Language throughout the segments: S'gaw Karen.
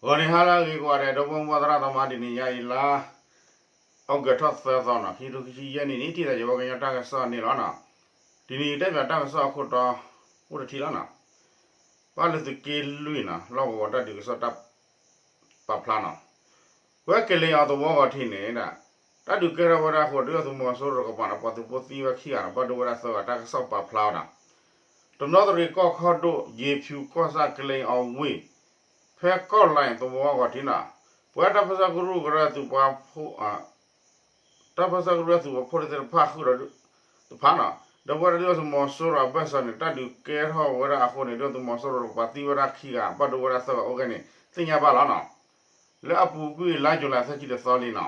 ဂီၤန့ၣ်ဟါလၢအဂ့ၤကိးဂၤဒဲး ဒီပုၢ်ဝဲၢ်သရၣ်သမါ တနံၤညါအံၤလါ August သၢသီနီၤ ခံထိခံဆံယဲၢ်နံၣ်န့ၣ် ထံၣ်သးယဝဲကညီတၢ်ကစီၣ်န့ၣ်လီၤနီၤ. တနံၤအံၤတဲပၠးတၢ်ကစီၣ်အခိၣ်တီ အိၣ်တထံၣ်လီၤနီၤ. ဘၣ်လၢသုးက့လွံၢ်နီၤ လီၢ်ကဝီၤတၢ်ဒုးကစီၣ်တၢ် ပာ်ဖျါနီၤ. ပဝဲကလ့အီၤသဝီဂီၤထံးန့ၣ် တၢ်ဒုးကဲထီၣ်ဝဲဒၣ်အဃိ ဒုၣ်ဒါသုးမီၤစိရိၤတကပၤန့ၣ် ပှၤသုးဖိသံဝဲခံဂၤနီၤ ဘၣ်ဒိဝဲဒၣ်သၢဂၤ တၢ်ကစီၣ်ပာ်ဖျါဝဲဒၣ်. တနီသရံၣ်ကီၢ်ခီဒိၣ် ယ့ၤဖၠူၤကီၢ်ဆၣ်ကလ့အီၤဝ့ၢ် ဖဲကီၢ်လဲၣ်သဝီဂီၤထံးနီၤ ပဝဲတၢ်ပၢဆှၢကရူၢ်ကရၢသုးပှၤဖိ တၢ်ပၢဆှၢကရူၢ်သုးဖိသ့ၣ်တဖၣ်ဃုာ်ဒီးတဖၣ်နီၤ ဒီးပဝဲဒၣ်ဒုၣ်ဒါသုးမီၤစိရိၤအဘၢၣ်စၢၤန့ၣ် တၢ်ဒုးကဲထီၣ်ဝဲဒၣ်အဃိန့ၣ် ဒုၣ်ဒါသုးမီၤစိရိၤတကပၤသံဝဲဒၣ်ခံဂၤ ဘၣ်ဒိဝဲဒၣ်သၢဂၤအိၣ်ဂဲန့ၣ် သ့ၣ်ညါဘၣ်လီၤနီၤ. လၢအပူၤကွံာ်လါယူၤလံ သၢဆံတသီလံနီၤ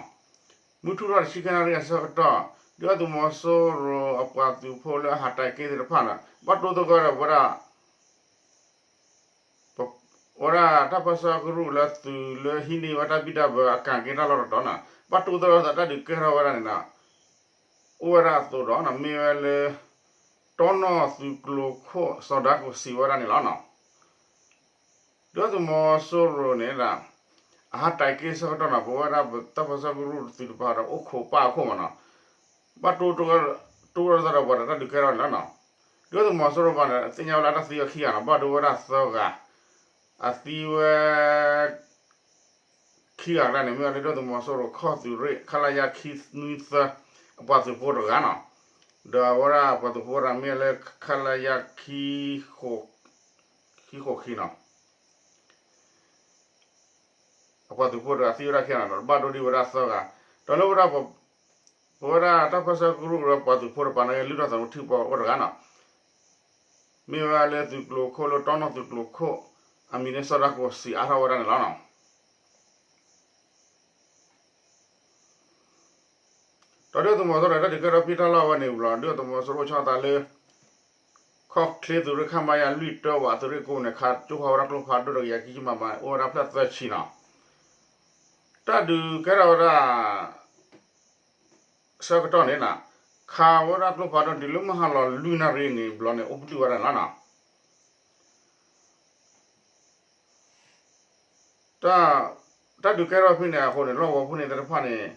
မုၢ်ထူၣ်ထီၣ်တဆံခံနၣ်ရံၣ်အဆၢကတီၢ် ဒုၣ်ဒါသုးမီၤစိရိၤအပှၤသုးဖိလၢအဟးတဲာ်က့သ့ၣ်တဖၣ်န့ၣ် ဘၣ်တိၢ်သဂၢၢ်ဒီးဝဲဒၣ် ဝဲဒၣ်တၢ်ပၢဆှၢကရူၢ်လၢသုးလၢဟံးန့ၢ်ဝဲတၢ်ဘံၣ်တၢ်ဘၢအကၣ်က့တၢ်လီၢ်တတီၤန့ၣ် ဘၣ်တိၢ်သဂၢၢ်ဒီးတၢ်ဒုးကဲထီၣ်ဝဲဒၣ်န့ၣ်နီၤ အိၣ်ဝဲဒၣ်အသိးဒီး မ့ၢ်ဝဲလၢ တီနီၢ်သုးကျိၤခိၣ်စီၤဒၤကိၣ်စံးဝဲဒၣ်န့ၣ်လီၤနီၤ. ဒုၣ်ဒါသုးမီၤစိရိၤန့ၣ် အဟးတဲာ်က့ဆၢကတီၢ်နီၤ ပဝဲဒၣ်တၢ်ပၢဆှၢကရူၢ်သုးတကပၤဒီး အိၣ်ခိးပၢ်အခိၣ်မးနီၤ ဘၣ်တိၢ် တိၢ်ဝဲဒၣ်သးဒီးပှၤဒီးတၢ်ဒုးကဲထီၣ်န့ၣ်လီၤနီၤ. ဒုၣ်ဒါသုးမီၤစိရိၤတကပၤန့ၣ် သ့ၣ်ညါဝဲလၢတၢ်သံဝဲခံဂၤနီၤ ဘၣ်ဒိဝဲဒၣ်သၢဂၤ အသံဝဲ ခံဂၤတဂၤန့ၣ် မ့ၢ်ဝဲလၢဒုၣ်ဒါသုးမီၤစိရိၤခီၣ်သုးရ့ၣ် ခလရ ခံနွံသၢ အပှၤသုးဖိတဂၤနီၤ ဒီးအဝဲဒၣ်ပှၤသုးဖိတဂၤမ့ၢ်လၢ ခလရ ခံဃိးခံနီၤ အပှၤသုးဖိတဂၤသံဝဲဒၣ်ခံဂၤနီၤ ဘၣ်ဒိဒံးဝဲဒၣ်သၢဂၤ ဒီးလၢဝဲဒၣ် ပဝဲဒၣ်တၢ်ပၢဆှၢကရူၢ်ကရၢပှၤသုးဖိတကပၤန့ၣ် လုၢ်ထီၣ်သးသမူထံဖိအိၣ်တဂၤနီၤ မ့ၢ်ဝဲလၢသုးကျိၤခိၣ်လၢတီနီၢ်သုးကျိၤခိၣ် အမံၤန့ၣ်စီၤဒၤကိၣ်စံးအါထီၣ်ဝဲဒၣ်န့ၣ်လီၤနီၤ. ဒီးဒုၣ်ဒါသုးမီၤစိရိၤတၢ်ဒုးကဲထီၣ်ဖဲတၢ်လီၢ်ဝဲန့ၣ်ဘျီ ဒုၣ်ဒါသုးမီၤစိရိၤအိၣ်ဆီၣ်သးလၢ ခီၣ်ချ့သုးရ့ၣ် ခမရ လွံၢ်တၢဝး သုးရ့ၣ်ကိးန့ၣ် ခးကၠိဃီၤဝဲဒၣ်ကျိဖးဒိၣ်တကယၤခံဆံမမ အိၣ်ဝဲဒၣ်ဖျၢၣ်သၢဆံနီၤ. တၢ်ဒုးကဲထီၣ်ဝဲဒၣ် ဆၢကတီၢ်န့ၣ် ခးဝဲဒၣ်ကျိဖးဒိၣ်တုၤလၢမုၢ်ဟါလီၤလွံၢ်နၣ်ရံၣ်န့ၣ်ဘျီန့ၣ် အိၣ်ပတုာ်ဝဲဒၣ်န့ၣ်လီၤနီၤ. တၢ်ဒုးကဲထီၣ်ဖဲန့ၣ်အဃိန့ၣ် လီၢ်ကဝီၤဖိန့ၣ်သ့ၣ်တဖၣ်န့ၣ်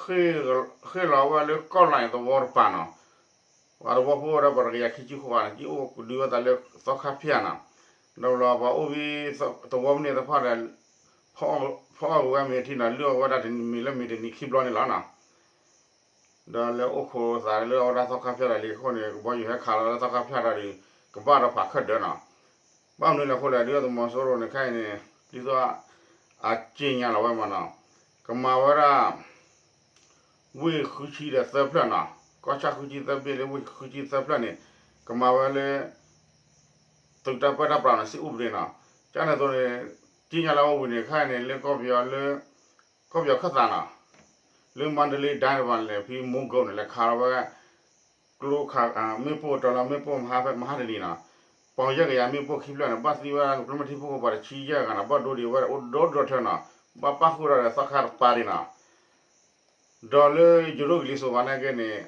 ဃ့ၢ်လီၤဝဲလၢကီၢ်လဲၣ်သဝီတကပၤနီၤ. ပှၤသဝီဖိဝဲဒၣ်ပှၤတကယၤခံဆံဃိးဂၤန့ၣ် ကအိၣ်ကဒုဝဲသးလၢသီခါဖၠၣ်နီၤ. ဒီးလီၤပှၤအိၣ်ဝဲသဝီဖိန့ၣ်သ့ၣ်တဖၣ်ဒီး ဖီအီၣ်က့ၤဝဲမ့ၤထံနီၤ လုၢ်အီၣ်ဝဲဒၣ်တမံၤလၢမ့ၤတနံၤခံဘျီန့ၣ်လီၤနီၤ. ဒီးလဲၤအိၣ်ခိးသးလၢအဝဲဒၣ်သီခါဖၠၣ်ဒီးလံအဃိန့ၣ် ကဘီယူၤဟဲခးလီၤလၢသီခါဖၠၣ်ဒီး ကဘၣ်ဒီးဖးခၢၣ်ဒၢးနီၤ. ဘၣ်မနုၤလဲၣ်အဃိလဲၣ် ဒုၣ်ဒါသုးမီၤစိရိၤန့ၣ်ခဲအံၤန့ၣ် ဒ်သိးအစ့ညါလီၤဝဲမးနီၤ ကမၤဝဲဒၣ် ဝ့ၢ်ဃုဆံဒီးသၢဖျၢၣ်နီၤ ကီၢ်ဆၣ်ဃုဆံသၢဘ့ၣ်လၢဝ့ၢ်ဃုဆံသၢဖျၢၣ်န့ၣ် ကမၤဝဲလၢ သုးတၢ်ပၢတၢ်ပြးန့ၣ် စ့အိၣ်ပူၤန့ၣ်နီၤ. ကန့ၣ်အသိးန့ၣ် စ့ညါလီၤဝဲဝံၤန့ၣ် ခဲအံၤန့ၣ် လၢကီၢ်ပယီၤလၢ ကီၢ်ပယီၤခၢၣ်သးနီၤ လၢမါဒလ့ဒၣ်တပၤန့ၣ် ဖဲမိၢ်ကိးန့ၣ် လဲၤခးလီၤဝဲ ကျိခး မ့ၣ်ပိၢ်တၢ်လီၢ်မ့ၣ်ပိၢ်မဟါဖဲမဟါတနံၤနီၤ ပီၢ်ယဲၢ်ကယၤမ့ၣ်ပိၢ်ခံဖျၢၣ်န့ၣ် ဘၣ်သံဝဲဒၣ်ကမျၢၢ်ထံဖိကီၢ်ဖိတဆံယဲၢ်ဂၤနီၤ ဘၣ်ဒိဒံးဝဲအိၣ်ဒီဒူၣ်ဒီထၢနီၤ ဘၣ်ပၣ်ဃုာ်ဒီးသီခါတပၤဒံးနီၤ ဒီးလၢယိၤဒိၣ်ကလံၤစိးပၤနာ်က့န့ၣ်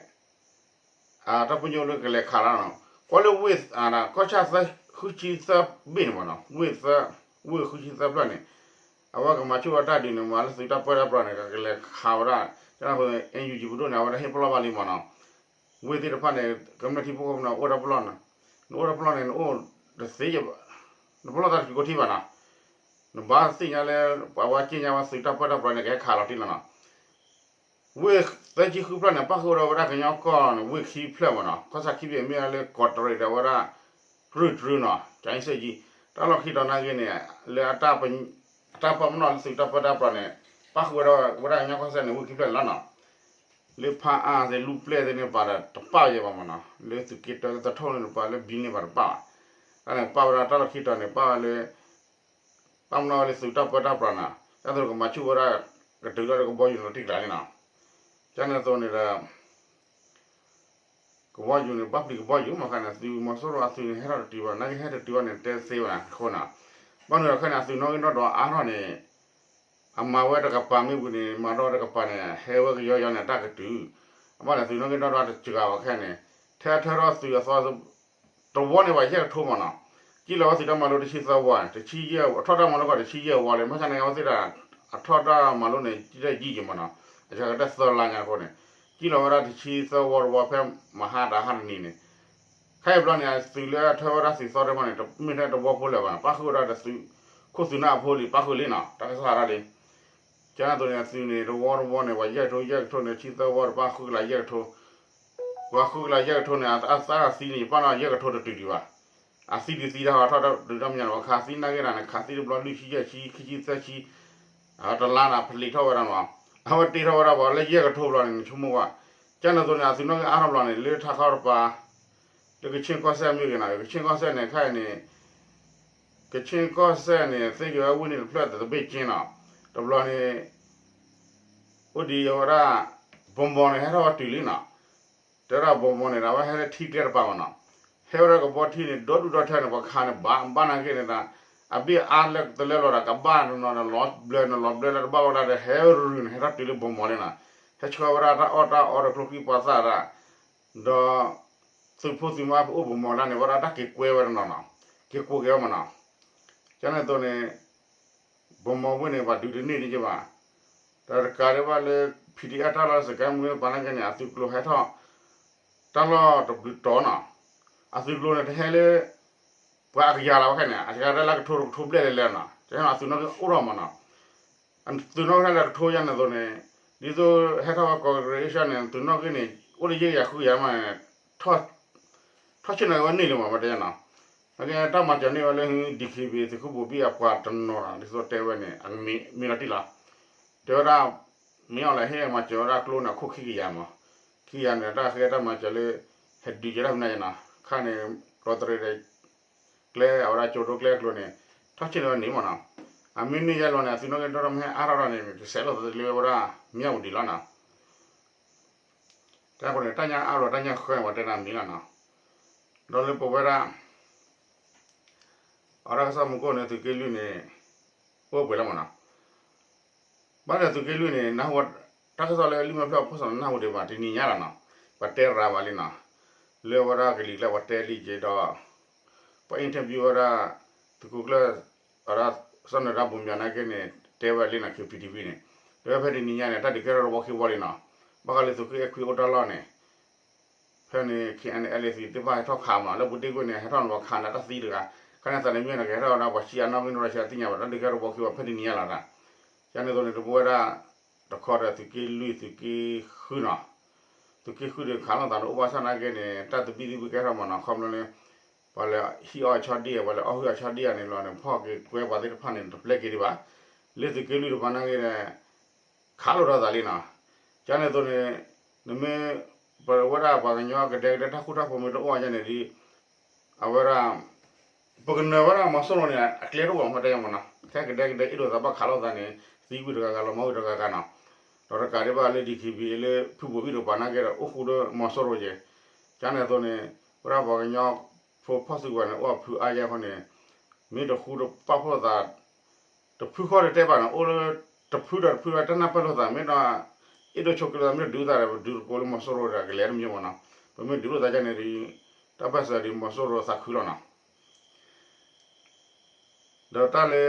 တၢ်ပညိၣ်လၢကလဲၤခးလီၤနီၤ ကွၢ်လၢဝ့ၢ် ကီၢ်ဆၣ်သၢ ဃုဆံသၢဘ့ၣ်န့ၣ်မးနီၤ ဝ့ၢ်သၢ ဝ့ၢ်ဃုဆံသၢဖျၢၣ်န့ၣ် အဝဲကမၤဆူၣ်ဝဲတၢ်ဒုးန့ၣ် မၤလၢသုးတၢ်ပၢတၢ်ပြးန့ၣ် ကလဲၤခးဝဲဒၣ် ကန့ၣ်အဃိ NUG ပဒိၣ်န့ၣ် အဝဲဒၣ်ဟ့ၣ်ပလီၢ်ဘၣ်လံမးနီၤ ဝ့ၢ်သ့ၣ်တဖၣ်န့ၣ် ကမျၢၢ်ထံဖိကီၢ်ဖိန့ၣ် အိၣ်တၢ်ပလီၢ်န့ၣ် နအိၣ်တၢ်ပလီၢ်န့ၣ် နအိၣ်တသ့ နပလီၢ်သးတက့ၤကိးထံၣ်ဘၣ်နီၤ နဘၣ်သ့ၣ်ညါလၢ ပှၤဝဲစ့ညါဝဲသုးတၢ်ပၢတၢ်ပြးန့ၣ် ကဟဲခးလီၤတံၢ်လီၤနီၤ ဝ့ၢ်သၢဆံဃုဖျၢၣ်န့ၣ် ပၣ်ဃုာ်ဝဲဒၣ်ဝဲဒၣ်ကညီကီၢ်န့ၣ် ဝ့ၢ်ခံဖျၢၣ်မးနီၤ ကီၢ်စၣ်ခံဘ့ၣ်မ့ၢ်ဝဲလၢကီးတရံးဒီးဝဲဒၣ် ကြူၢ်တြူၢ်နီၤ ကၠဲစ့ၢ်ကီး တၢ်လီၢ်ခံတီၤနာ်က့န့ၣ် လၢ အတၢ်ပာ်ပနီၣ်လၢသုးတၢ်ပၢတၢ်ပြးန့ၣ် ပၣ်ဃုာ်ဝဲဒၣ်ဝဲဒၣ်ကညီကီၢ်စဲၣ်န့ၣ် ဝ့ၢ်ခံဖျၢၣ်န့ၣ်လီၤနီၤ လၢဖးအါသ့ၣ် လူၢ်ပျဲၢ်သ့ၣ်န့ၣ်ပာ်ဒီးတပၣ်ယဲၢ်ဘၣ်မးနီၤ လၢသုးက့တၢသထူၣ်န့ၣ်တပာ် လၢဘံန့ၣ်ပာ်တပၣ်ဘၣ် တၢ်န့ၣ်ပာ်ဝဲဒၣ်တၢ်လီၢ်ခံတီၤန့ၣ် ပာ်ဝဲလၢ ပာ်ပနီၣ်ဝဲလၢသုးတၢ်ပၢတၢ်ပြးနီၤ တၢ်သိးကမၤဆူၣ်ဝဲဒၣ် ကတုၤထီၣ်လၢကဘီယူၤန့ၣ်လီၤတံၢ်ကျါန့ၣ်နီၤ ကန့ၣ်အသိးန့ၣ်ဒီး ကဘီယူၤန့ၣ် ဘၣ်ပျံၤကဘီယူၤမးခါန့ၣ် သုးမီၤစိရိၤအသုးန့ၣ် ဟဲထီၣ်တတုၤဘၣ် နာ်က့ဟဲတတုၤဘၣ်န့ၣ် တဲသ့ဝဲဒၣ်အဃိနီၤ ဘၣ်မနုၤအဃိန့ၣ် အသုးနီၣ်ဂံၢ်နီၣ်ဒွးအါထီၣ်န့ၣ် အမၤဝဲတကပၤမ့ၢ်ဝံၤန့ၣ် မၤထီၣ်ဝဲတကပၤန့ၣ် ဟဲဝဲကယီကယီန့ၣ် တၢ်ကတုၤ အဘၣ်န့ၣ် သုးနီၣ်ဂံၢ်နီၣ်ဒွးတစှၤဘၣ်ခဲန့ၣ် ထဲအထၢထီၣ်သုးအသီ တဝီန့ၣ်ဘၣ်ယဲၢ်ကထိမးနီၤ ကံၣ်လီၤဝဲသုးတၢ်မၤလိတဆံသၢဝီ, တဆံယဲၢ်, အထီၣ်တၢ်မၤလိကီးတဆံယဲၢ်ဝီလံ, ဘၣ်ဆၣ်န့ၣ် အဝဲသ့ၣ်ဒၣ် အထီၣ်တၢ်မၤလိန့ၣ် ကံၣ်တၢ်ယံာ်က့ၤမးနီၤ, အကကတၢၢ်သၢလါညါအဃိန့ၣ်, ကံၣ်လီၤဝဲဒၣ်တဆံသၢဝီတဝီဖဲမဟါတဟါတနံၤန့ၣ်, ခဲအံၤဘျီန့ၣ် အသုးလၢအထၢဝဲဒၣ်သုးသီတမံၤန့ၣ် တမ့ၢ်ထဲတဝီဖိလၢၤဘၣ်နီၤ, ပၣ်ဃုာ်ဝဲဒၣ်ဒီးသုးခိၣ်သုးနၢ်အဖိလံ ပၣ်ဃုာ်လံနီၤ, တၢ်ကစီၣ်ဟးထီၣ်လံ ကန့ၣ်အသိးန့ၣ် အသုးန့ၣ် တဝီတဝီန့ၣ် ပှၤယဲၢ်ကထိ ယဲၢ်ကထိန့ၣ် ဆံသၢဝီတပၣ်ဃုကလးယဲၢ်ကထိ, ပှၤဃုကလးယဲၢ်ကထိန့ၣ် အသးအသံန့ၣ် ယပၣ်နီၣ်ယဲၢ်ကထိတတုၤဒံးဘၣ်, အသံဒုးသံတၢ်ဟီထီၣ်တတုၤတၢ်မညါန့ၣ် ပှၤခးသံနာ်က့ဒၣ်န့ၣ် ခးသံတဘျီလွံၢ်ဆံယဲၢ်ဆံ ခံဆံသၢဆံ, တလါန့ၣ် ဖလံးထီၣ်ဝဲဒၣ်နီၤ, အဝဲတ့ထီၣ်ဝဲဒၣ်ပှၤလၢယဲၢ်ကထိဘျီန့ၣ် ဆိကမိၣ်ကွၢ်, ကန့ၣ်အသိးန့ၣ် အသုးနီၣ်ဂံၢ်အါထီၣ်ဘျီန့ၣ် လၢထးခီတပၤ လၢကဆ့ကီၢ်စဲၣ်မ့ၢ်ဂ့ၤနီၤ, ကဆ့ကီၢ်စဲၣ်န့ၣ် ခဲအံၤန့ၣ် ကဆ့ကီၢ်စဲၣ်န့ၣ် သ့က့ၤဝဲဝ့ၢ်န့ၣ်တဖျၢၣ်တဘ့ၣ်က့နီၤ, တဘျီန့ၣ် အိၣ်ဒံးဝဲဒၣ် ဘီမီန့ၣ် ဟဲထီၣ်ဝဲတုၤလံနီၤ, တဲဝဲဒၣ်ဘီမီန့ၣ် အဝဲဟဲလၢထံကျဲတပၤမးနီၤ, ဟဲဝဲဒၣ်ကဘီထံန့ၣ် ဒီဒူၣ်ဒီထၢန့ၣ် ပှၤခးန့ၣ် ဘၣ်ဘၣ်နာ်က့န့ၣ်ဒီး အဘ့ၣ်အါလၢတလဲလီၤဒီး ကဘၣ်တနီၤန့ၣ် လီၤဘျၢန့ၣ် လီၤဘျၢလၢတဘၣ်ဝဲဒၣ်ဒီး ဟဲရူၤန့ၣ် ဟဲထီၣ်တုၤလၢဘီမီလံနီၤ, ဟဲဆှၢဝဲဒၣ်တၢ်အီၣ်တၢ်အီဒီးကျိချံမျိာ်သၣ်ဒၣ် ဒီး သုးဖိသုးမါအိၣ်ဘီမီဒၣ်န့ၣ် ဝဲဒၣ်တၢ်က့ၤကွဲဝဲတနီၤနီၤ, က့ၤကွဲက့ၤဝဲမးနီၤ, ကန့ၣ်အသိးန့ၣ် ဘီမီဝ့ၢ်န့ၣ် ပှၤဒုးတန့ၢ်ဒံးက့ဘၣ်, ဒီးတကးဒံးဘၣ်လၢ PDF တၢ်လီၢ်စကဲမုၢ်ပၤနာ်က့န့ၣ် အသုးကျိၤဟဲထီၣ် တၢ်လီၢ်တဘျုးတီၤနီၤ, အသုးကျိၤန့ၣ် တဟဲလၢ ပှၤအကယၤလီၤဝဲခဲန့ၣ် အကယၤတၢ်လၢကထိကထိဘျဲၣ်လဲၤလဲၤနီၤ, ကန့ၣ်အသုးနီၣ်ဂံၢ်အိၣ်ထီၣ်မးနီၤ သုးနီၣ်ဂံၢ်လၢကထိယါန့ၣ်အသိးန့ၣ်, ဒ်သိးဟဲထီၣ်ဝဲကီၢ်ကရ့းအ့ရှါန့ၣ် သုးနီၣ်ဂံၢ်န့ၣ် အိၣ်လၢယဲၢ်ကယၤဃုကယၤမးန့ၣ်, ထီၣ်ဆ့ၣ်နီၤက့ၤဝဲန့ၢ်လံမး ပတဲနီၤ, နာ်က့တၢ်မၤစၢၤန့ၢ်ဝဲလၢ DKBA သုးခိၣ်ဘိးဘံၣ်အပှၤတနီၤနီၤ ဒ်သိးတဲဝဲန့ၣ် အမံၤလီၤတံၢ်လီၤ, တဲဝဲဒၣ် မ့ၢ်အီၤလဲၣ်ဟ့ၣ်မၤစၢၤဝဲဒၣ်ကျိန့ၣ် အခိၣ်ခံကယၤမး, ခံကယၤန့ၣ် တၢ်ဃဲတၢ်မၤစၢၤလၢ ဟဲဒုးကဲတၢ်မနုၤယါနီၤ, ခါန့ၣ် လီၤတရံးဒီး ကျဲအဝဲဒၣ်ကၠိဒိကျဲအကျိၤန့ၣ် ထီၣ်ဆ့ၣ်နီၤဝဲန့ၢ်မးနီၤ, အမ့ၢ်န့ၢ်ယါလီၤန့ၣ် အသုးနီၣ်ဂံၢ်ဒီတမ့ၢ်ဟဲအါထီၣ်ထီၣ်န့ၣ် ကဆဲးလိာ်သးလၢဝဲဒၣ် မၠၣ်ဝတံၤလီၤနီၤ, တၢ်ဃိန့ၣ် တၢ်ညါအါလီၤတၢ်ညါဃၢန့ၣ် ပှၤတဲတၢ်မံၤလီၤနီၤ, ဒီးလၢပဝဲဒၣ် အဝဲဒၣ်ကစီၣ်မူခိၣ်န့ၣ် သုးက့လွံၢ်န့ၣ် အိၣ်ပှဲၤလီၤမးနီၤ, ဘၣ်ဒီးသုးက့လွံၢ်န့ၣ် နၢ်ဟူ တၢ်ကစီၣ်လၢလံာ်မဲာ်ဖျၢၣ်အဖီၣ်စးန့ၣ် နၢ်ဟူဒံးဘၣ် တနံၤညါလီၤနီၤ, ပှၤတဲရၤဘၣ်လံနီၤ, လၢဝဲဒၣ်ကလံၤကျါပှၤတဲလံက့ၤဒီး ပှၤ interview ဝဲဒၣ် သုးခိၣ်ကျၢၢ် အဝဲဒၣ် စီၤနၢၤဒါဘိမၠးနာ်က့န့ၣ် တဲဝဲလံနီၤ KPTV န့ၣ်, တဲဝဲဖဲတနံၤညါန့ၣ် တၢ်ဒုးကဲထီၣ်တဝီခံဝီလံနီၤ, ဘၣ်ဃးလၢသုးခိၣ်အဲၣ်ခွံအိၣ်တၢ်လီၢ်န့ၣ် ဖဲန့ၣ် KNLA သ့ၣ်တဖၣ်ဟဲထီၣ်ခးမးနီၤ, လၢဘူးတ့ၢ်ကွ့ၢ်န့ၣ် ဟဲထီၣ်န့ၣ် ပှၤခးန့ၣ်တၢ်သံတဂၤ, ခါန့ၣ်သးန့ၣ်မ့ၢ်န့ၣ် ကဟဲထီၣ်ဝဲဒၣ်ပှၤဆံးအါနီၣ်ဂံၢ်နီၣ်ဒီးဆံးအါသ့ၣ်ညါဘၣ် တၢ်ဒုးကဲထီၣ်တဝီခံဝီဖဲတနံၤညါလီၤတၢ်, ကန့ၣ်အသိးန့ၣ် တဘိဝဲဒၣ် တခီဒီးသုးက့လွံၢ် သုးက့ဃုနီၤ, သုးက့ဃုဒီးခးလိာ်သးန့ၣ် အိၣ်ဘၣ်ဆၣ်နာ်က့န့ၣ် တၢ်သဘံၣ်သဘုၣ်ကဲထီၣ်မးနီၤ, ခီဖျိလၢ ပှၤလဲၤဟံးအီၣ်အဆီဒံၣ်ဧါ ပှၤလဲၤအီၣ်ဟုၣ်အဆီဒံၣ်ဧါန့ၣ်လီၤန့ၣ် ဖီၣ်က့ၤကွဲပှၤသ့ၣ်တဖၣ်န့ၣ် တပျဲက့ၤဒံးဘၣ်, လၢသုးက့လွံၢ်တပၤနာ်က့ဒီး ခးလိာ်ထီၣ်သးလံနီၤ, ကန့ၣ်အသိးန့ၣ် နမ့ၢ် ပဝဲဒၣ်ပှၤကညီကဒဲကဒဲတၢ်ဃူတၢ်ဖိးမ့ၢ်တအိၣ်အါယါန့ၣ်ဒီး အဝဲဒၣ် ပကနၢၤဝဲဒၣ်မီၤစိရိၤန့ၣ် အကျဲတအိၣ်မး တဲမးနီၤ, ထဲကဒဲကဒဲအ့ၣ်လိာ်သးဘၣ်ခးလိာ်သးန့ၣ် သံဝံၤတဂၤဂၤ လီၤမီဝံၤတဂၤဂၤနီၤ, ဒီးတကးဒံးဘၣ်လၢ DKBA လၢဖုဘိးဘံၣ်တပၤနာ်က့ဒီး အိၣ်ဃူဒီးမီၤစိရိၤက့ၤ, ကန့ၣ်အသိးန့ၣ် ဝဲဒၣ်ပှၤကညီဖိဖီၣ်စုကဝဲၤန့ၣ် အိၣ်အဖုအါယဲၢ်ဃီန့ၣ် မ့ၢ်တဃူတပာ်ဖှိၣ်သး တဖုဃီတတဲဘၣ်န့ၣ် အိၣ်လၢ တဖုဒီးတဖုဝဲတၢ်နၢ်ပၢၢ်လိာ်သး မ့ၢ်ဒီး အ့ၣ်ဒိးဆိးက့လိာ်သး မ့ၢ်တဒုးသးဒီး ပဒုးတကိးလၢမီၤစိရိၤဒီးကလဲၤတမံၤမးနီၤ, ပမ့ၢ်ဒုးလိာ်သးကန့ၣ်ဒီး တၢ်ပၢၢ်ဆၢဒီးမီၤစိရိၤသးခုလီၤနီၤ ဒီးတၢ်လၢ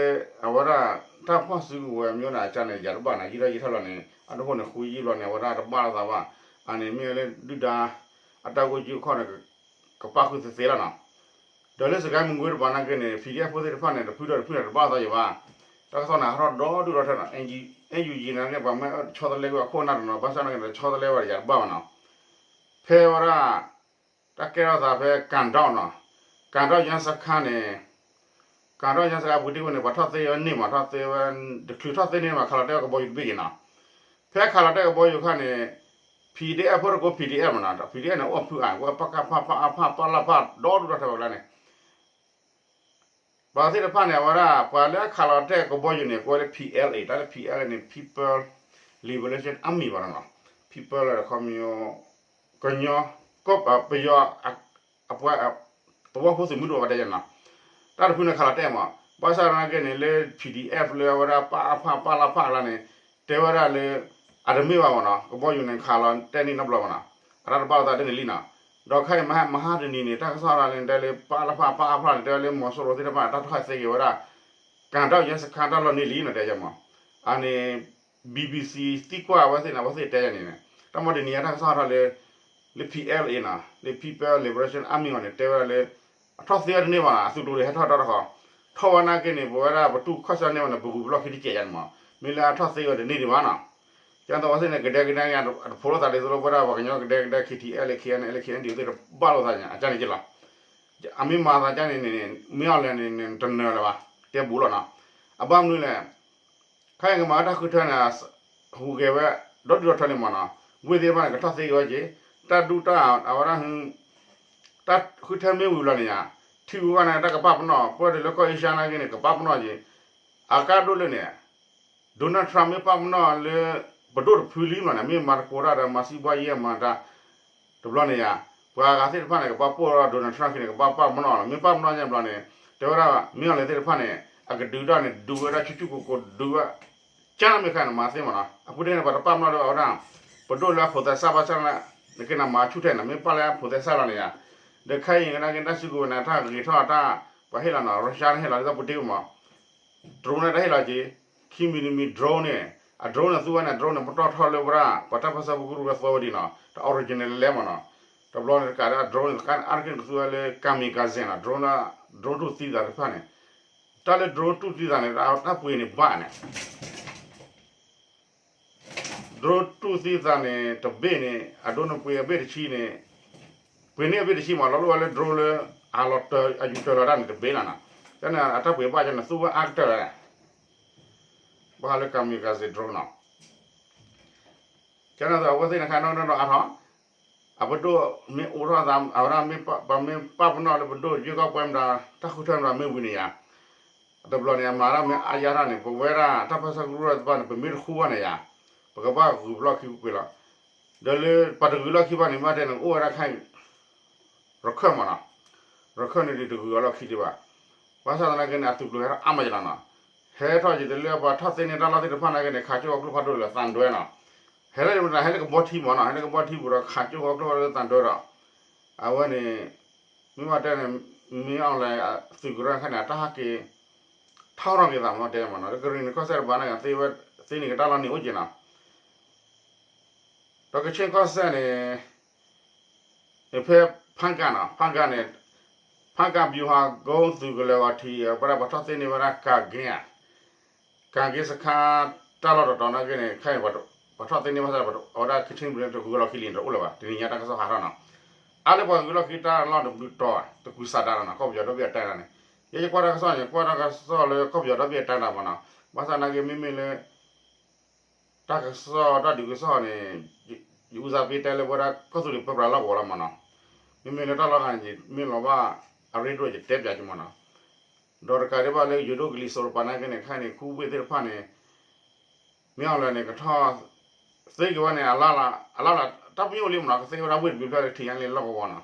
အဝဲဒၣ် တၢ်ဖီၣ်စုကဝဲၤမ့ၢ်န့ၣ် အကန့ၣ် ယၤတဘၣ်န့ၣ် ယံာ်ထီၣ်ယံာ်ထီၣ်လီၤန့ၣ် အဒိဃိန့ၣ် ဃုယံာ်ဘျီန့ၣ် အဝဲဒၣ်တဘၣ်လိာ်သးဘၣ်, အန့ၣ်မ့ၢ်လၢဒုၣ်ဒါ အတၢ်ဂိၢ်ကၠူခီၣ်န့ၣ် ကပၣ်ဃုာ်သ့သ့လီၤနီၤ, ဒီးလၢစကဲမုၢ်ကွ့တပၤနာ်က့န့ၣ် PDF ဖိသ့ၣ်တဖၣ်န့ၣ် တဖုဒီးတဖုန့ၣ် တဘၣ်လိာ်သးယၤဘၣ်, တၢ်ကစီၣ်န့ၣ် ဟးထီၣ်ဒီဒူၣ်ဒီထၢနီၤ, NUG နာ်က့ ပှၤမ့ၢ်ဆီတလဲကွံာ်အခိၣ်အနၢ်တနီၤ ဘၣ်ဆၣ်နာ်က့န့ၣ် ဆီတလဲဝဲဒီးယၤတဘၣ်ဘၣ်နီၤ, ဖဲဝဲဒၣ် တၢ်ကဲထီၣ်သးဖဲ ကၣ်ဒီၣ်နီၤ, ကၣ်ဒီၣ်ညါစခါန့ၣ် ကၣ်ဒီၣ်ညါစခါ ဘူးတံၢ်ဝဲန့ၣ် ပှၤထီၣ်သ့ဝဲန့ၢ်မး ထီၣ်သ့ဝဲ တချုးထီၣ်သ့န့ၢ်မး ခးလီၤတဲာ်ကဘီယူၤတဘ့ၣ်က့ၤနီၤ, ဖဲခးလီၤတဲာ်ကဘီယူၤခါန့ၣ် PDF ဖိတကိး PDF မးနီၤ PDF န့ၣ် အိၣ်ဖုအါ ပကဖ ပအဖ ပလဖ ဒီဒူၣ်ဒီထၢဝဲကျါန့ၣ် ပှၤသ့ၣ်တဖၣ်န့ၣ် အဝဲဒၣ် ပှၤလၢအခးလီၤတဲာ်ကဘီယူၤန့ၣ် ကိးဝဲလၢ PLA တၢ်လၢ PLA န့ၣ် People Liberation Army ဘၣ်နီၤ, People လၢခီမီ ကညီ ကီၢ်ပယီၤ အပှၤ သဝီဖိသုးမုၢ်ဒိၣ်ဝဲတဲယဲနီၤ, တၢ်တဖုန့ၣ်ခးလီၤတဲာ်မး ဘၣ်ဆၣ်နာ်က့န့ၣ် လၢ PDF လၢအဝဲဒၣ် ပအဖ ပလဖ အကျါန့ၣ် တဲဝဲဒၣ်လၢ အတမ့ၢ်ဘၣ်မးနီၤ, ကဘီယူၤန့ၣ်ခးလီၤတဲာ်န့ၢ်နီတဘျီမးနီၤ, အတၢ်တဘၣ်လိာ်သးဒ်န့ၣ်လံနီၤ ဒီးခဲအံၤမဟါတနံၤန့ၣ် တၢ်ကစီၣ်ဟးထီၣ်လၢတဲလၢ ပအဖ ပအဖ န့ၣ် တဲလၢမီၤစိရိၤသ့ၣ်တဖၣ် တၢ်ထီၣ်သ့က့ၤဝဲဒၣ် ကၣ်ဒၣ်ယဲစခါတၢ်လီၢ်န့ၢ်လံနီၤ တဲယမး, အန့ၣ် ဘံဘံစံ သံကွၢ်အဝဲသ့ၣ်န့ၣ် အဝဲသ့ၣ်တဲယၤန့ၣ်န့ၣ် တၢ်မ့ၢ်တနံၤညါတၢ်ကစီၣ်ဟးထီၣ်လၢ လၢ PLA နီၤ လၢ People Liberation Army အီၤန့ၣ် တဲဝဲဒၣ်လၢ အထီၣ်သ့ဝဲတန့ၢ်ဘၣ်နီၤ အသုးကျိၤန့ၣ် ဟဲထီၣ်တၢ်တခီ ထီၣ်ဝဲနာ်က့န့ၣ် ပဝဲဒၣ်ပတူၢ်ခီၣ်ဆၢန့ၢ်ဘၣ်န့ၣ် ပဂုာ်ပလီၢ်ခံတကဲးယၤန့ၣ်မး, မ့ၢ်လၢအထီၣ်သ့ဝဲတန့ၢ်ဒံးဘၣ်နီၤ, ကဲသိးအဝဲသ့ၣ်န့ၣ် ကဒဲကဒဲညါ တဖိးလိာ်သးဒ်သိးလၢပဝဲဒၣ်ပှၤကညီကဒဲကဒဲ KTLA KNLA KNDO သ့ၣ်တဘၣ်လိာ်သးညါ အကန့ၣ်က့လီၤ, အမ့ၢ်မၤသးကန့ၣ်န့ၣ် မ့ၢ်အီၤလဲၣ်န့ၣ် တနၢၤလၢၤဘၣ် တဲဘူးလီၤနီၤ, အဘၣ်မနုၤလဲၣ် ခဲအံၤကမၤတၢ်ဃုထၢန့ၣ် ဟူးဂဲၤဝဲ ဒီဒူၣ်ဒီထၢန့ၣ်မးနီၤ, ဝ့ၢ်သ့ၣ်တဖၣ်န့ၣ် ကထီၣ်သ့က့ၤဝဲက့ၤ, တၢ်ဒူၣ်တၢ်အဝဲဒၣ် တၢ်ဃုထၢမ့ၢ်ဝံၤလီၤန့ၣ်ယါ, ထံဂုၤကီၢ်န့ၣ် တၢ်ကပာ်ပနီၣ် ပှဲၤဒီးလၢကီၢ်အ့ရှါနာ်က့န့ၣ် ကပာ်ပနီၣ်က့ၤ, အကါဒိၣ်လၢန့ၣ် Donald Trump မ့ၢ်ပာ်ပနီၣ်လၢ ပဒိၣ်တဖုလံမးန့ၣ် မ့ၢ်မၤသကိးတၢ်ဒီးမၤစံးဘှါယဲၢ်မၤတၢ် တဘျီန့ၣ်ယါ, ပှၤဂၤသ့ၣ်တဖၣ်န့ၣ် ကဘၣ်ပိၢ်ဒီး Donald Trump န့ၣ် ကဘၣ်ပာ်ပနီၣ်လီၤ, မ့ၢ်ပာ်ပနီၣ်ညါဘျီန့ၣ် တဲဝဲဒၣ် မ့ၢ်အီၤလဲၣ်သ့ၣ်တဖၣ်န့ၣ် အကဒုးတၢ်န့ၣ် ဒုးဝဲဒၣ်ဆူၣ်ဆူၣ်ကိၢ်ကိၢ် ဒုးဝဲ ကၢ်မ့ၢ်ခါန့ၣ် မၤသ့မးနီၤ, အပူၤတ့ၢ်န့ၣ် ပှၤတပာ်ပနီၣ်ဒီးအဝဲဒၣ် ပဒိၣ်လၢအဖိးသဲစၢ်ဘၣ်ဆၣ်န့ၣ် နက့နမၤဆူၣ်ထဲန့ၣ် မ့ၢ်ပာ်လၢအဖိးသဲစၢ်လီၤန့ၣ်ယါ, ဒီးခဲအံၤကဒါက့ၤတၢ်စုကဝဲၤန့ၣ် တၢ်ဂ့ၤထီၣ်တၢ် ပှၤဟ့ၣ်လီၤနီၤ Russia န့ၣ် ဟ့ၣ်လီၤဒ်သိးပူၤတ့ၢ်မး drone န့ၣ် တၢ်ဟ့ၣ်လီၤက့ၤ ခံမံၤတမံၤ drone န့ၣ် အ drone န့ၣ် သူဝဲန့ၣ် drone န့ၣ် ပတီၢ်ထီၣ်လၢဝဲဒၣ် ပှၤတၢ်ပၢဆှၢကရူၢ်ကသီဝဲဒံးနီၤ တၢ် original လဲလဲမးနီၤ, တဘျီန့ၣ်တကးဒၣ် drone န့ၣ် တခါအါတက့ၢ်န့ၣ် သူဝဲလၢ kamikaze နီၤ drone လၢ drone တူၢ်သံသးတဖၣ်န့ၣ်, တၢ်လၢ drone တူၢ်သံသးန့ၣ် တၢ်ပှ့ၤန့ၣ်ဘၣ်န့ၣ် drone တူၢ်သံသးန့ၣ် တဘ့ၣ်န့ၣ် အဒိန့ၣ်ပှ့ၤအဘ့ၣ်တဆံန့ၣ်, ပှ့ၤန့ၢ်အဘ့ၣ်တဆံမး လီၤလိၣ်ဝဲလၢ drone လၢ အလီၤတၢၤ အယူၤတၢၤလီၤတၢ်န့ၣ် တဘ့ၣ်လီၤနီၤ, တၢ်န့ၣ် အတၢ်ပှ့ၤဘၣ်ကန့ၣ် သူဝဲအါကတၢၢ်ဝဲ, ဘၣ်ဃးလၢ kamikaze drone နီၤ, ကန့ၣ်သိးအဝဲသ့ၣ်န့ၣ် ခါနီၢ်နီၢ်အါထီၣ် အပဒိၣ်မ့ၢ်အိၣ်ထီၣ်သး အဝဲဒၣ်မ့ၢ်ပာ်ပနီၣ်လၢပဒိၣ် ယွ့ကီၢ်ပှဲၤမတၤ တၢ်ဃုထၢမတၤမ့ၢ်ဝံၤန့ၣ်ယါ, တဘျီန့ၣ် အမၤတၢ်မ့ၢ်အါယါထီၣ်န့ၣ် ပဝဲဒၣ်တၢ်ပၢဆှၢကရူၢ်တဖၣ်န့ၣ် ပမ့ၢ်တဃူဘၣ်န့ၣ်ယါ, ပကဘၣ်ဂုာ်ပလီၢ်ခံကွ့ၢ်လီၤ, ဒီးလၢပှၤတဂုာ်လီၢ်ခံဘၣ်န့ၣ် ဘၣ်တဲန့ၣ် အိၣ်ဝဲဒၣ်ခဲအံၤ ရခၢၣ်မးနီၤ, ရခၢၣ်န့ၣ်ဒုးတဂုာ်အလီၢ်ခံဒံးဘၣ်, ဘၣ်ဆၣ်သနာ်က့န့ၣ် အသုးကျိၤဟဲထီၣ်အါမးယလီၤနီၤ, ဟဲထီၣ်က့ၤတလၢပှၤထီၣ်သ့န့ၢ်တၢ်လီၢ်သ့ၣ်တဖၣ်နာ်က့န့ၣ် ခးကၠိၣ်အကျိဖးဒိၣ်လၢသးဒွဲနီၤ, ဟဲလၢမတၤ ဟဲလၢကဘီထံမးနီၤ, ဟဲလၢကဘီထံပူၤဒီး ခးကၠိၣ်အကျိဖးဒိၣ်လၢသးဒွဲဒီး, အဝဲန့ၣ် မ့ၢ်ဘၣ်တဲန့ၣ် မ့ၢ်အီၤလဲၣ် သုးကရၢခါန့ၣ် အတၢ်ဟးက့ၤ ထီၣ်ထီၣ်က့ၤသးမးတဲမးနီၤ, လၢကရံၣ်နံၤကီၢ်စဲၣ်တဘၣ်နာ်က့ သ့န့ၢ်ကတၢ်လီၢ်န့ၣ်အိၣ်က့ၤနီၤ, ဒီးကခ့ၣ်ကီၢ်စဲၣ်န့ၣ် ဖဲဖၣ်ကၣ်နီၤ, ဖၣ်ကၣ်န့ၣ် ဖၣ်ကၣ် ဗျူဟာကုန်း သုးကလၢၤဂီၤထံး ပဝဲဒၣ်ပှၤထီၣ်သ့န့ၢ်ဝဲဒၣ် ကၣ်က့ၤဧါ, ကၣ်က့ၤစခါ တၢ်လီၢ်တတီၤနာ်က့န့ၣ် ခဲအံၤ ပှၤထီၣ်သ့န့ၢ်ဘၣ်ဆၣ် အဝဲဒၣ် ကခ့ၣ်ကီၢ်စဲၣ် တဂုာ်လီၢ်ခံလံ တအိၣ်လၢၤဘၣ် တနံၤညါတၢ်ကစီၣ်ဟးထီၣ်နီၤ, အါလၢပှၤဂုာ်လီၢ်ခံတၢ်လီၢ်တဘျုးတီၤ တကူးစးဒၣ်လီၤနီၤ, ကီၢ်ပယီၤဒီဘ့ၣ်အတၢ်ဒၣ်န့ၣ်, ယဲယကွၢ်တၢ်ကစီၣ်န့ၣ် ကွၢ်တၢ်ကစီၣ်လၢကီၢ်ပယီၤဒီဘ့ၣ်အတၢ်ဒၣ်မးနီၤ, ဘၣ်ဆၣ်နာ်က့မ့မ့ၢ်လၢ တၢ်ကစီၣ်တၢ်ဒုးကစီၣ်န့ၣ် ယဦးစားပေးတဲလၢပဝဲဒၣ်ကီၢ်သူလ့ၤပၢပြးလီၢ်ကဝီၤလီၤမးနီၤ, မ့မ့ၢ်လၢတၢ်လီၢ်ခါန့ၣ် မ့ၢ်လီၤဘၣ်အရ့ဒိၣ်ယတဲပၠးက့ၤမးနီၤ, ဒီးတကးဒံးဘၣ်လၢယိၤဒိၣ်ကလံၤစိးတပၤနာ်က့န့ၣ် ခဲအံၤန့ၣ် ခူဝ့ၢ်သ့ၣ်တဖၣ်န့ၣ် မ့ၢ်အီၤလဲၣ်န့ၣ် ကထီၣ်သ့က့ၤဝဲန့ၣ် အလၢ်လၢ် အလၢ်လၢ် တၢ်ပညိၣ်လံမးနီၤ ကသ့ဝဲဒၣ်ဝ့ၢ်တဘျုးဖျၢၣ်လၢထံအါလ့လီၢ်ကဝီၤနီၤ,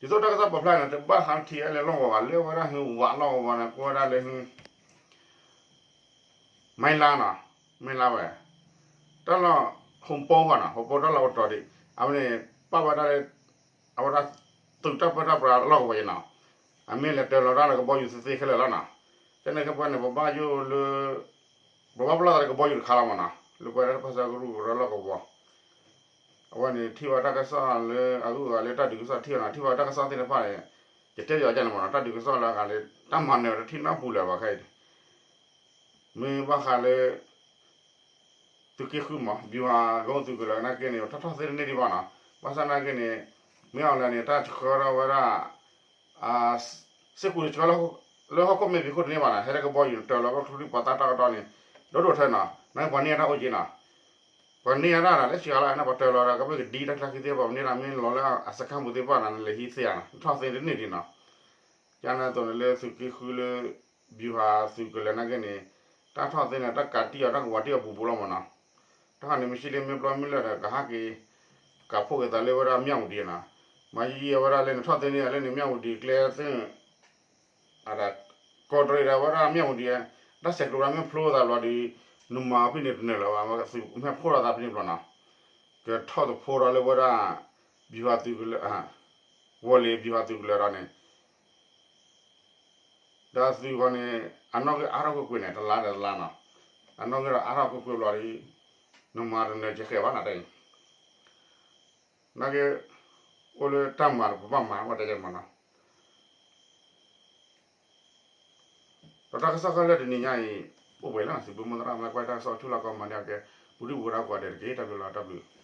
ဒ်သိးတၢ်ကစီၣ်ပာ်ဖျါန့ၣ် တဘၣ်ဃးထံအါလ့လီၢ်ကဝီၤဘၣ် လၢဝဲဒၣ်ဟုဝးလီၢ်ကဝီၤန့ၣ် ကိးဝဲဒၣ်လၢဟု မ့ၢ်လါနီၤ, မ့ၢ်လါဝဲ, တၢ်လီၢ် ဟိၣ်ပိၢ်ဃီနီၤ ဟိၣ်ပိၢ်တၢ်လီၢ်အိၣ်တီၤဒံး အဝဲန့ၣ် ပာ်ဝဲဒၣ်လၢ အဝဲဒၣ် သုးတၢ်ပၢတၢ်ပြးလီၢ်ကဝီၤယဲနီၤ, အမ့ၢ်လဲၤတၢၤလီၤတၢ်လၢကဘီယူၤသ့သ့ခဲလၢာ်လီၤနီၤ, ကန့ၣ်ကဲပှၤန့ၣ် ပဘၣ်ယိၣ်လၢ ပဘၣ်ပလီၢ်သးလၢကဘီယူၤတခါလီၤမးနီၤ လၢပဝဲဒၣ်တၢ်ပၢဆှၢကရူၢ်ကရၢလီၢ်ကဝီၤ အဝဲန့ၣ်ထံၣ်ဘၣ်တၢ်ကစီၣ်လၢအဂုၤအဂၤလၢတၢ်ဒုးကစီၣ်ထံၣ်အီၤနီၤ ထံၣ်ဘၣ်တၢ်ကစီၣ်သ့ၣ်တဖၣ်န့ၣ် ယတဲပၠးအီၤဒ်န့ၣ်မးနီၤ တၢ်ဒုးကစီၣ်လၢအဂၤလၢ တၢ်မၤနၢၤဝဲတထံၣ်နီတပူၤလၢၤဘၣ်ခဲအံၤန့ၣ် မ့ၢ်ဘၣ်ဃးလၢ သုးက့ဃုမး ဗျူဟာကုန်း သုးကလၢၤနာ်က့န့ၣ် ထီၣ်ထီၣ်သ့တန့ၢ်ဒံးဘၣ်နီၤ ဘၣ်ဆၣ်နာ်က့န့ၣ် မ့ၢ်အီၤလဲၣ်န့ၣ် တၢ်ဆှၢထီၣ်ဝဲဒၣ် စ့ၢ်ကီးဆှၢ လၢဟီၣ်ခိၣ်မဲာ်ဖံးခိၣ်တန့ၢ်ဘၣ်နီၤ ဟဲလၢကဘီယူၤန့ၣ် တၢၤလီၤဘၣ်ချူထံၣ်ပှၤသၣ်တၢ်ကတီၢ်န့ၣ် ဒိၣ်ဒိၣ်ထဲနီၤ နာ်က့ပှၤန့ၢ်အတၢ်အိၣ်က့နီၤ ပှၤန့ၢ်အတၢ်ဒီး လၢစှၤလီၤန့ၣ် ပှၤတၢၤလီၤဒီး ကဘၣ်ကဒံတၢ်ချါခံသ့ၣ်တဖၣ် ပှၤန့ၢ်တၢ်မ့ၢ်လီၤလၢအစခန်းပူၤသ့ၣ်တဖၣ်န့ၣ် လဲၤဟံးသ့ဧါနီၤ ထီၣ်သ့တန့ၢ်ဒံးနီၤ ကန့ၣ်သိးန့ၣ်လၢသုးက့ဃုလၢ ဗျူဟာ သုးကလၢၤနာ်က့န့ၣ် တၢ်ထီၣ်သ့န့ၣ် တၢ်ကးတံၢ်အီၤ တၢ်ကဝီၤတံၢ်အီၤပူၤပူၤလီၤမးနီၤ တၢ်ခါန့ၣ် မ့ၢ်ဆံလၢမ့ၢ်ပျီမ့ၢ်လၢာ်ဒီး ကဟးက့ၤ ကးဖှိၣ်က့ၤသးလၢဝဲဒၣ်မၠၣ်ဝတံၤနီၤ မၤယံာ်ယံာ်အဝဲဒၣ်လၢန့ၣ် ထီၣ်သ့န့ၢ်အီၤလၢန့ၣ် မၠၣ်ဝတံၤကျဲသ့ၣ် ကီၢ်တရံးဒီးဝဲဒၣ်မၠၣ်ဝတံၤ တၢ်ဆဲးကျိးဝဲဒၣ်မ့ၢ်ဖျိသးဘျီဒီး နမၤဖဲန့ၣ်တနၢၤလၢၤဘၣ် သုးမ့ၢ်ဖှိၣ်ထီၣ်သးဖဲန့ၣ်ဘျီနီၤ ကထီၣ်သဖှိထီၣ်လၢဝဲဒၣ် ဗျူဟာသုးကလၢၤ, ဝီၤလ့ၤဗျူဟာသုးကလၢၤဒီးန့ၣ်, ဒီးသုးဂီၤန့ၣ် အနီၣ်ဂံၢ်အါထီၣ်ကွ့ၢ်ကွ့ၢ်န့ၣ် တလါဒီးတလါနီၤ, အနီၣ်ဂံၢ်ဒီးအါထီၣ်ကွ့ၢ်ကွ့ၢ်ဘျီဒီး နမၤတနၢၤကဲဃဲဘၣ်နၤတၢ်အံၤ, နာ်က့ အိၣ်လၢတၢ်မၤတပပၢ်မၤဝဲတဲကဲမနီၤ, ဒီးတၢ်ကစီၣ်ခဲလၢာ်တနံၤညါအံၤ အိၣ်ပှဲၤလၢသုးဘိမိၢ်သရၣ်မၤကွၢ်တၢ်ကစီၣ်ဆူၣ်လီၤကီမၤန့ၢ်အကဲ ပူၤဒုၣ်ပူၤဒါကိးဂၤဒဲးတက့ၢ် တၢ်ဘျုးလီၤ တၢ်ဘျုး